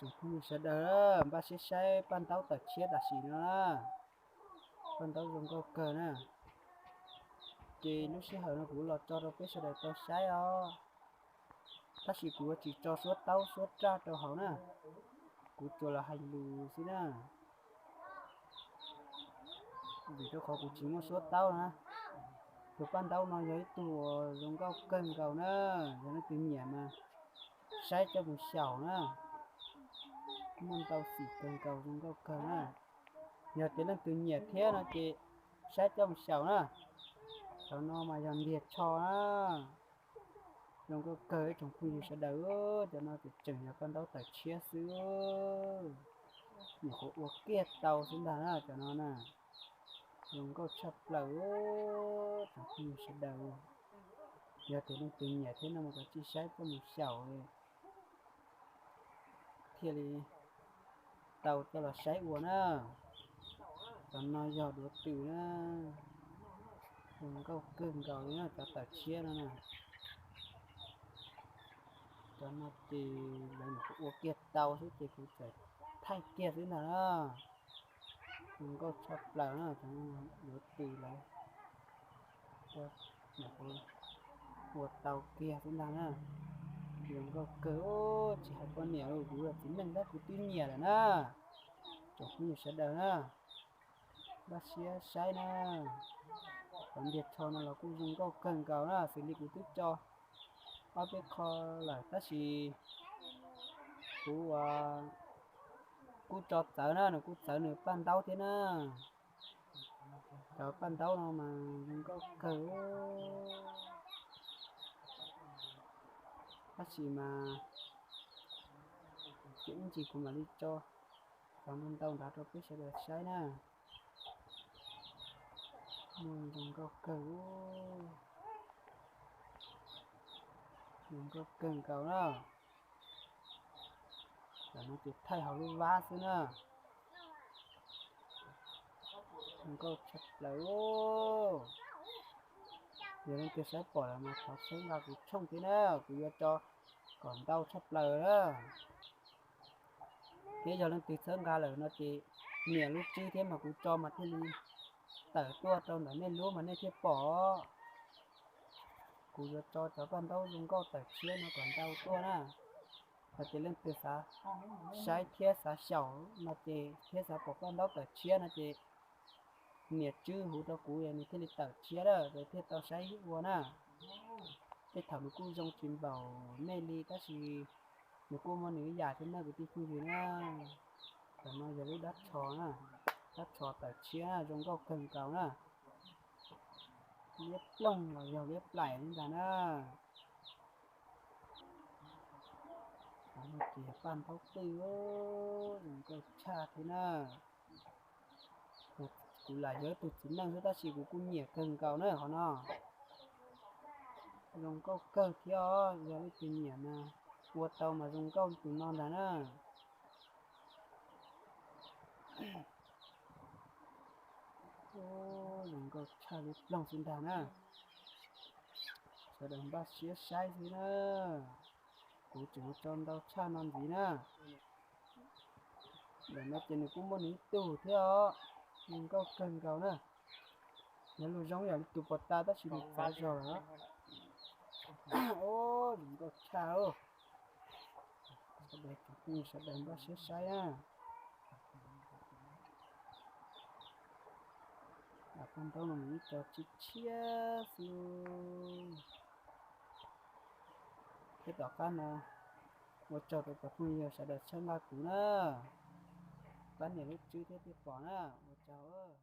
Tsoom phooj ywg sawv daws, npaj siab saib paj ntaub tawm tshiab tam sim no na. Paj ntaub zoo nkauj kawg na. Ces lub sij hawm no kuv los tso rau peb sawv daws tau saib os. Tab sis kuv yuav tsis tso suab taub suab raj rau hauv na, kuv tsuas los hais lus xwb na. Vim rau qhov kuv tsis muaj suab taub na. Tus paj ntaub no yog ib tug uas zoo nkauj kawg nkaus na. Yog leej twg nyiam mas saib coj mus xyaum na, muaj ntau xim kawg nkaus, zoo nkauj kawg na. Yog tias leej twg nyiam thiab no ces saib coj mus xyaum na. Cov no mas yog ntiag tsho na. Zoo nkauj kawg ib tsoom phooj ywg sawv daws, cov no ces tseem yog paj ntaub tawm tshiab xwb. Nyuam qhuav ua kiag tau xwb ntag na cov no na. Zoo nkauj tshaj plaws tsoom phooj ywg sawv daws. Yog tias leej twg nyiam thiab no mas kav tsij saib coj mus xyaum thiaj li tau coj los saib ua na. Cov no yog duav tws na. Zoo nkauj kawg nkaus li na cov tawm tshiab no na. Cov no ces lawv nyuam qhuav ua kiag tau xwb ces kuv txawm thaij kiag xwb ntag na. Zoo nkauj tshaj plaws na, duav tws lawv ua tau kiag xwb ntag na. Zoo nkauj kawg, tsis hais poj niam, kuv yog txiv neej tab kuv twb nyiam lawm na. Tsoom phooj ywg sawv daws na, npaj siab saib na. Cov ntiag tsho no los kuj zoo nkauj kawg nkaus na, xws li kuv twb tso ob peb qho lawm tab sis kuv kuj tso txawv na, nws kuj txawv nws paj ntaub thiab na. Cov paj ntaub no mas zoo nkauj kawg. Tab sis mas ces ib ntsis kuv mam li tso cov ntau ntau nrad rau peb sawv daws saib na. Muaj zoo nkauj kawg, zoo nkauj kawg nkaus na. Cov no ces thaij hauv lub vab xwb na. Zoo nkauj tshaj plaws. Yog leej twg saib pom lawm mas thov txhawb nqa kuv tshooj thiab na, kuv yuav tso kom ntau tshaj plaws na. Thiab yog leej twg txhawb nqa lawm no ces nias lub tswb thiab mas kuv tso mas thiaj li tawm tuaj rau ntawm nej lub mas nej thiaj pom. Kuv yuav tso cov paj ntaub zoo nkauj tawm tshiab no kom ntau tuaj na. Hos ces leej twg xav saib thiab xav xyaum no ces thiab xav pom paj ntaub tawm tshiab no ces nias tswb huv rau kuv es nws thiaj li tawm tshiab lawm es thiaj tau saib ua na. Tej thaum nws kuj zoo tsis npaum nej li tab sis nws kuj muaj nws ib yam thiab na kwv tij phooj ywg na. Cov no yog lub dab tsho na, dab tsho tawm tshiab zoo nkauj kawg nkaus na. Liab ploog los yog liab plaim li ntag na. Cov no ces yog paj ntaub twj, zoo nkauj tshaj thiab na. Kuv lam yog ib tug txiv neej xwb tab sis kuv kuj nyiam kawg nkaus na qhov no. Zoo nkauj kawg thiab os, yog leej twg nyiam mas ua tau mas zoo nkauj tus no ntag na. Zoo nkauj tshaj liab ploog xwb ntag na. Sawv daws npaj siab saib xwb na. Kuv tseem yuav tso ntau tshaj no ntxiv na. Ntawm no ces nws kuj muaj nws ib tug thiab os. Zoo nkauj kawg nkaus na. Nws lub zoo yam li tus pos tas tab sis nws txav zog lawm. Zoo nkauj tshaj. Sawv daws, sawv daws npaj siab saib na. Paj ntaub no mas ib co tshiab tshiab xwb. Thiab tom qab no ua tsaug rau cov phooj ywg sawv daws txhawb nqa kuv na. Pab nias lub tswb thiab thiaj pom na, ua tsaug.